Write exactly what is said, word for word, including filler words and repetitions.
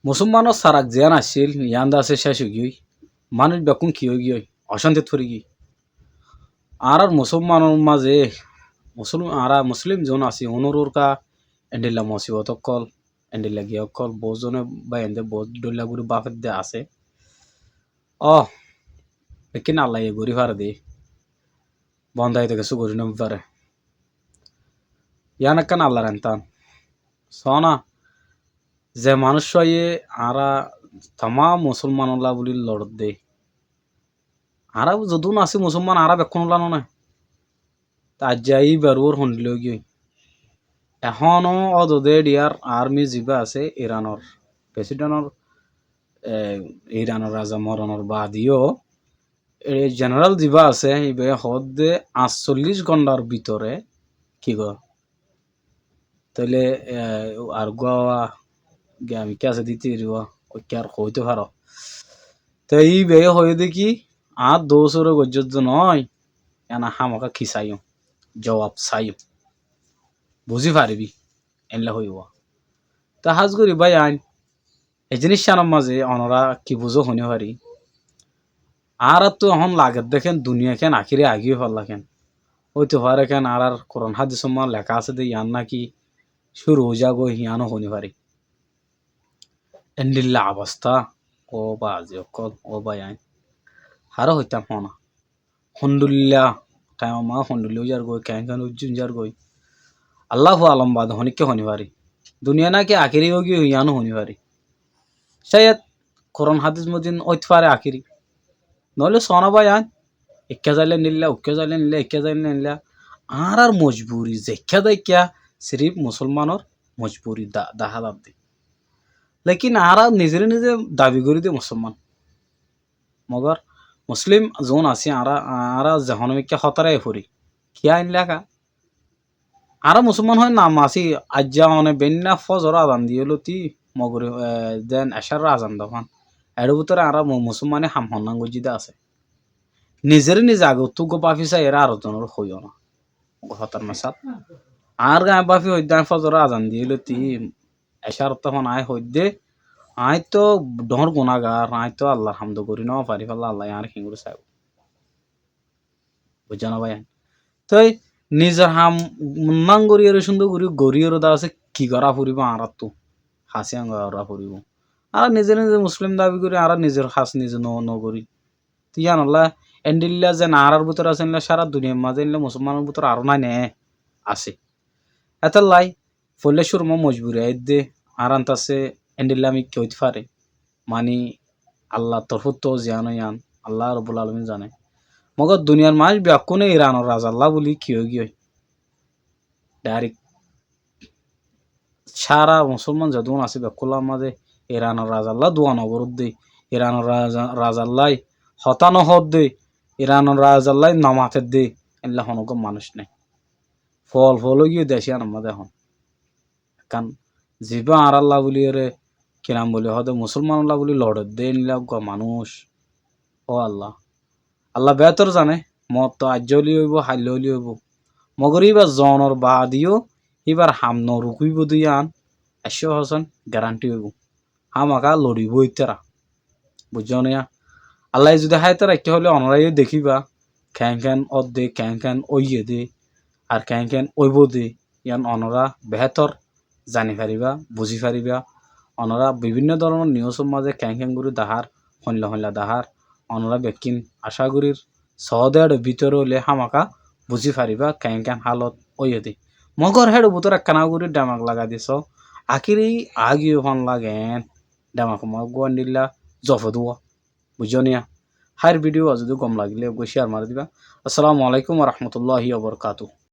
Musúlmanor sarak ziyán accíl, yián de asé céc óigiyoi. Manúic bekkún ki óigiyoi? Ocántit forigiyoi. Añárár musúlmanor mazé, musúl-, añára musúlim zoún así, onór uorká endilla mosibot ókkol, endilla giyá ókkol, boóut zone báiyaindé boóut dhoilla gorí báfedde asé. Óh, lekin Allaye gorí fare de. Bondaye to kessú gorí no fare. Yián ekkán Allar entán. Soóna, ze manúiccúaye añára tamám musúlmanolla bóli loredde. Añára zodún así musúlman añára bekkúnolla no né. Te aijja íbar uore hondilla óigiyoi. Ehóno ódode dhiyar armi zibá asé Iranor presidentor, e, Iranor raza moronor baade yó, e, jeneral zibá asé, íbaye hoódde añccollíc góndhar bútore ki goó? Tóile, e, ar uggúa giyá mikká asé dite eribó, óikka ar hoóito faro. Te íbaye hoiyé de ki, añár doósore goijjó de noó, yián hámaká ki saiyum, jowab saiyum. Buzí faribí, eénlla hoiyé. Te hás gorí báiyain, e ziníccánor mazé onorá ki buzó hoóni fari. Añáráttu ehón lagedde kén, duniyai kén akéri agiyoi falla kén. Óito fare kén, añárár Kuran hádisor mazé leká asé de yián náki cúru ói zagói, yiáno hoóni fari. Endilla abostá, ó bazi ókkol, ó báiyain. Haré hoitám hoóna. Hondilla, thaimor mazé hondilla ói zargói, keén keén ói zargói. Allahu alom, baade honikka hoóni fari. Duniya náki akéri óigiyoi, yiáno hoóni fari. Cáyed Kuran hádis motin óit fare akéri. Noóile soóna báiyain, ekká zaile endilla, uikká zaile endilla, ekká zaile endilla. Añárár mojburi zeikká daikká, siríf musúlmanor mojburi da-, dahá zadde. Lekin añára nizeré nize dabi gorí de musúlman. Mogor musúlim zoún así añára, añára zehónomikká hótara fori. Kiyá eénna ká? Añára musúlman hoi nam así, aijja one beinná fozoror azan diyé loti, mogori, e, den ecár azan dofán. Eçé bútore añára mu-, musúlmani ham honnán goijjí de asé. Nizeré nize age uttú uggúa báfi sai, eré ar zonore hoiyó na. Uggúa hótar masát. Añár gañe báfi hoidde aññí fozoror azan diyé loti, ecár ottá fán aññí hoidde, aññí to dhoóñr gunágar, aññí to Allar ham do gorí no fari, falla Allaye añáre keéngorí saibó. Buijjó na báiyain? Toi nizor ham nán gorí eré cúndor gorí gorí eré de asé ki gorá foribó añáráttu? Hás yián gorá foribó. Añára nize nize musúlim dabi gorí, añára nizor hás nize no, no gorí. Toi yíanolla endilla zen añárar bútore asé, endilla sára duniyair mazé endilla musúlmanor bútore aró nái né asé. Étolla foila cúrur mazé mojburi aiyédde, añára entassé endilla mikká óit fare. Mani Allar torfóttu ziyán óiyan, Allah Rabbul Alamin zane. Mogor duniyair manúic bekkúne Iranor razalla buli ki óigiyoi? Dairek sára musúlman zedún asé bekkúnor mazé Iranor razalla dua nogoródde, Iranor raza-, razallai hotá nohoódde, Iranor razallai nomatedde, endilla honó uggúa manúic nái. Fool fool óigiyoi dec yíanor mazé ehón. Ekkán zibá añárálla buli eré, ki nam buli hoóde, musúlmanolla buli loredde endilla uggúa manúic. Ó Allah. Allah beétor zane, moot to aijja óile óibo, hailla óile óibo. Mogor íba zonor baade yó íbar ham norukíbo de yían ekcó percent guarantee óibo. Hámaka loribói ítara. Buijjó né yá? Allaye zudi háite raikké hoilé onorá yó dekíba, keén keén ódde, keén keén óiye dé, ar keén keén óibo dé, yían onorá beétor zani faribá, buzí faribá. Onorá bibínno dóronor niusor mazé keén keén gorí dahár, hoilla hoilla dahár, onorá bekkín acá gorír soóde éçe bútore óile hámaka buzí faribá keén keén hálot óiye dé. Mogor héçe bútore ekkána gorí dhemak lagai di soó, akéri aágiyo fán lagen, dhemak mazé uggúa endilla zofe dúa. Buijjó né yá? Háir bídiyo zudi gom lagilé uggúa cíyar mari diba. Assalamu alaikum wa rahmatullahi wa barakatuhu.